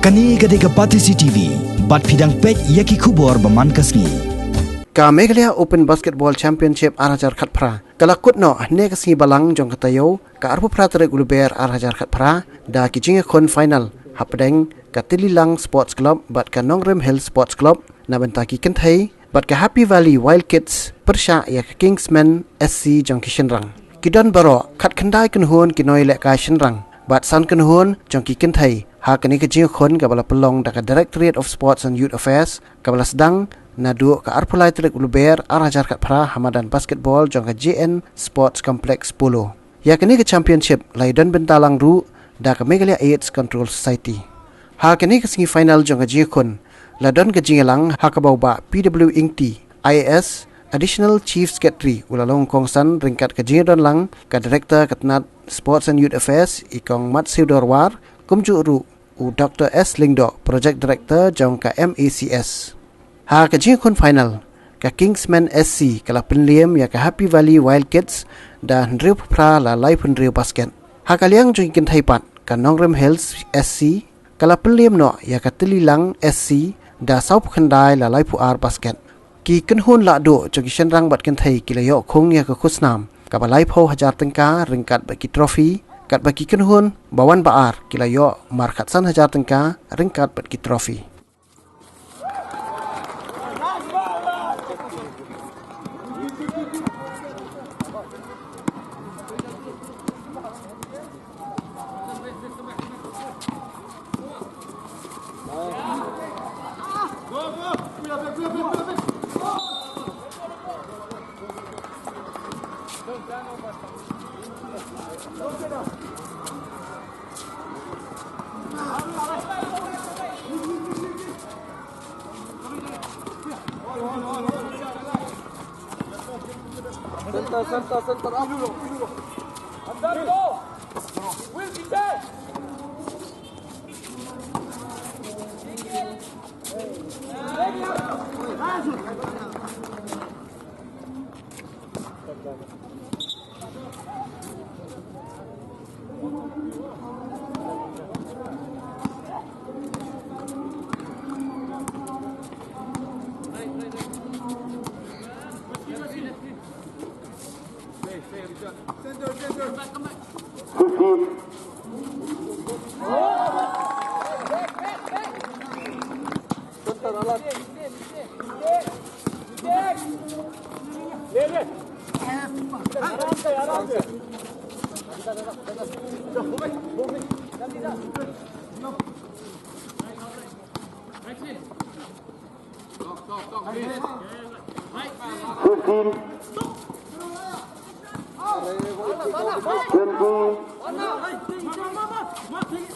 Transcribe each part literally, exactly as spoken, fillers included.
Kane ka dei ka Batesi T V, bad phi dang peit ïa ki khubor ba man ka sngi. Ka Meghalaya Open Basketball Championship ar hajar khatphra ka la kut noh hynne ka sngi Balang jong ka taïew, ka arphew phra tarik u Lber ar hajar khatphra, da ki jingïakhun final hapdeng ka Tililang Sports Club bad ka Nongrim Hills Sports Club na bynta ki kynthei, bad ka Happy Valley Wild Kids pyrshah ïa ka Kingsmen S C jong ki shynrang. Ki don baroh khatkhyndai kynhun ki nongïalehkai shynrang bad san kynhun jong ki kynthei ha kane ka jingïakhun kaba la pynlong da ka Directorate of Sports and Youth Affairs, kaba la sdang naduh ka arphew lai tarik u Lber ar hajar khatphra ha madan basketball jong ka J N Sports Complex Polo. Ïa kane ka championship la ïadon bynta lang ruh da ka Meghalaya AIDS Control Society. Ha kane ka sngi final jong ka jingïakhun la don ka jingïalang ha kaba u Bah P W Ingti, I A S, Additional Chief Secretary, u la long kongsan ryngkat ka jingïadon lang ka Director ka tnat Sports and Youth Affairs, i Kong Matsiu Dorwar, kumjuh ruh u Doktor S Lyngdoh, Project Director jong ka M A C S. Ha ka jingïakhun final, ka Kingsmen S C ka la pynliem ïa ka Happy Valley Wild Kids da hynriew phra la laiphew hynriew basket. Ha ka liang jong ki kynthei pat, ka Nongrim Hills S C ka la pynliem noh ïa ka Tililang S C da sawphew khyndai la laiphew ar basket. Ki kynhun lahduh jong ki shynrang bad kynthei ki la ïoh khung ïa ka khusnam kaba laiphew hajar tyngka ryngkat bad ki trophy, katba ki kynhun ba wan ba ar ki la ïoh mar khatsan hajar tyngka ryngkat bad ki trophy. Center, center, center, up. Andar go. Will, peiche. Fifteen. Twenty. Fifteen.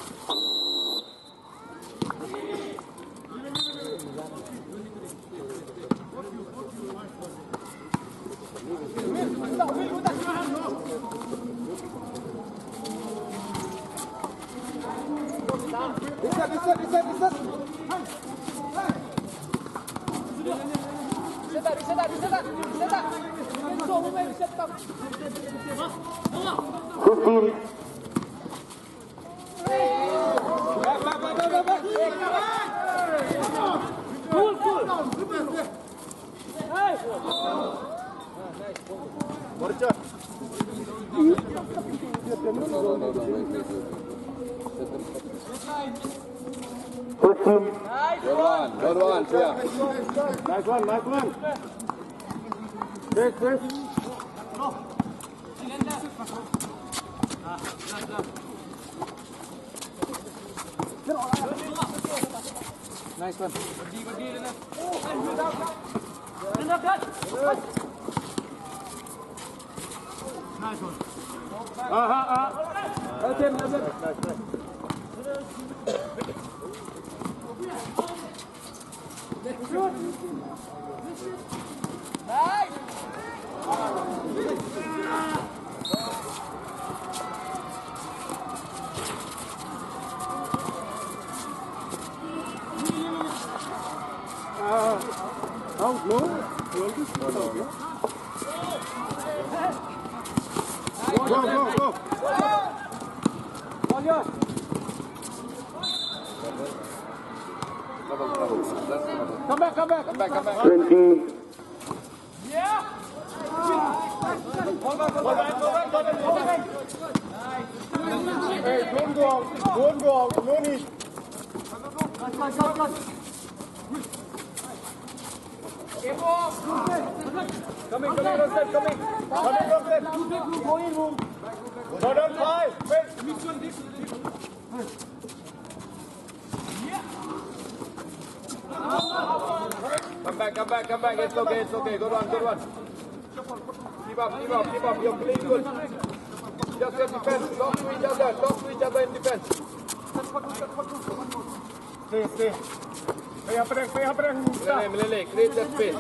Fifteen. Good one, good one, Sia. Nice one, nice one. Six, six. Nice one. Nice one. Ah, ah, ah. Nice, nice, nice. Uh, out, no? Go, go, go. Ball here. Come back, come back. Come back, come back. Twenty. Hey, don't go out. Don't go out. No need. Coming, coming, Rosette, coming. Coming, Rosette. Go down five. Wait. Come back, come back, come back. It's okay, it's okay. Good one, good one. Keep up, keep up, keep up. You're playing good. Just get defense. Talk to each other. Talk to each other in defense. Stay, stay. Pay hapdeng, pay hapdeng. Melele, melele. Create that space.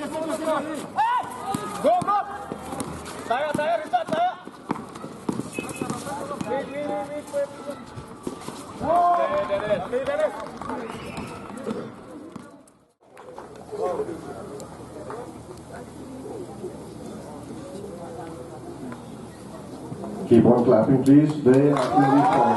Go, go. Taya, taya, Richard, taya. Wait, wait, wait, wait, wait. There, there, there. There, there, there. Keep on clapping, please. They are really strong.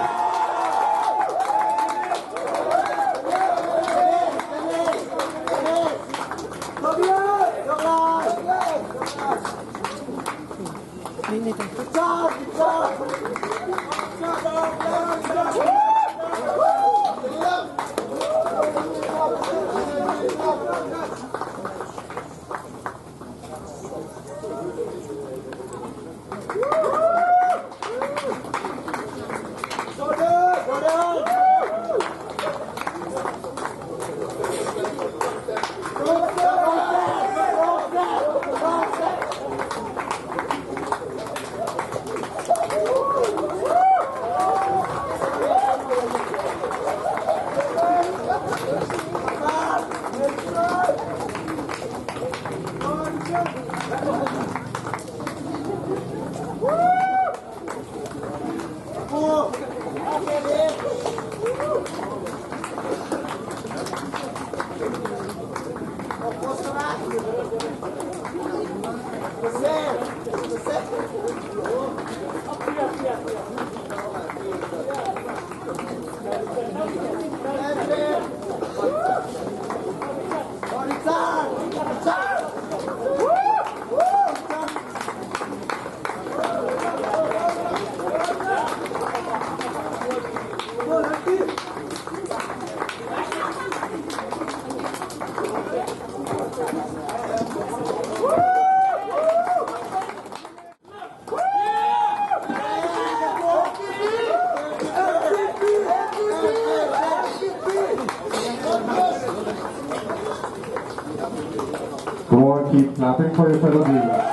Come on, keep clapping for your fellow viewers.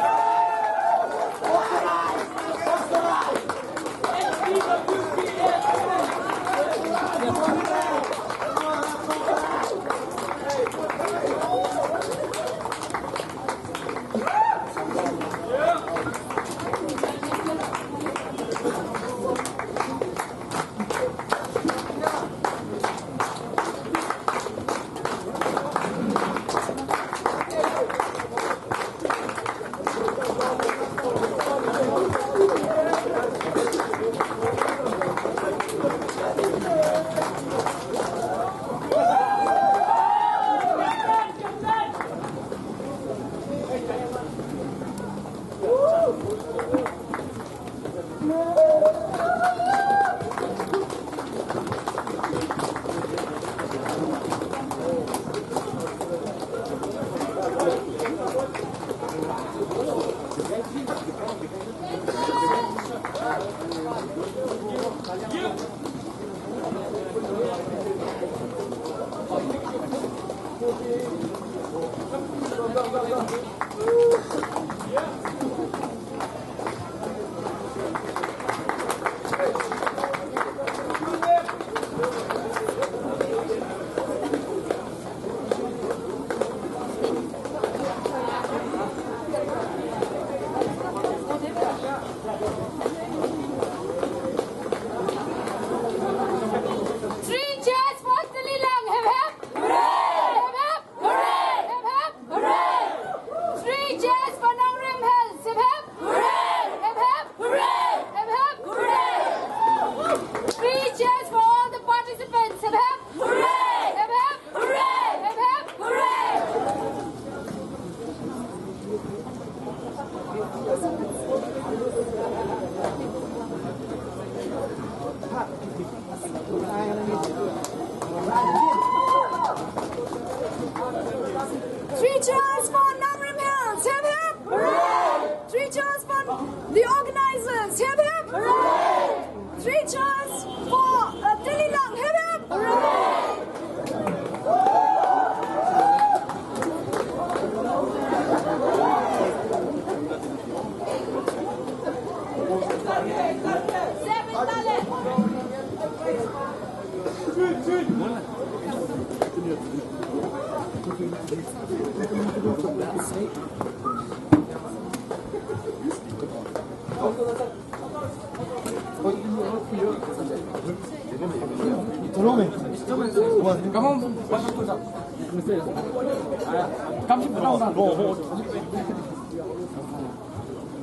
Three cheers for Talilang. Hip hip. Hooray! Hip hip. Hooray! Hip hip. Hooray!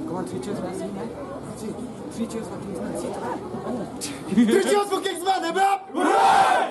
Come on, three cheers, man. Three cheers for Kingsman. Three cheers for Kingsman, eh, bro?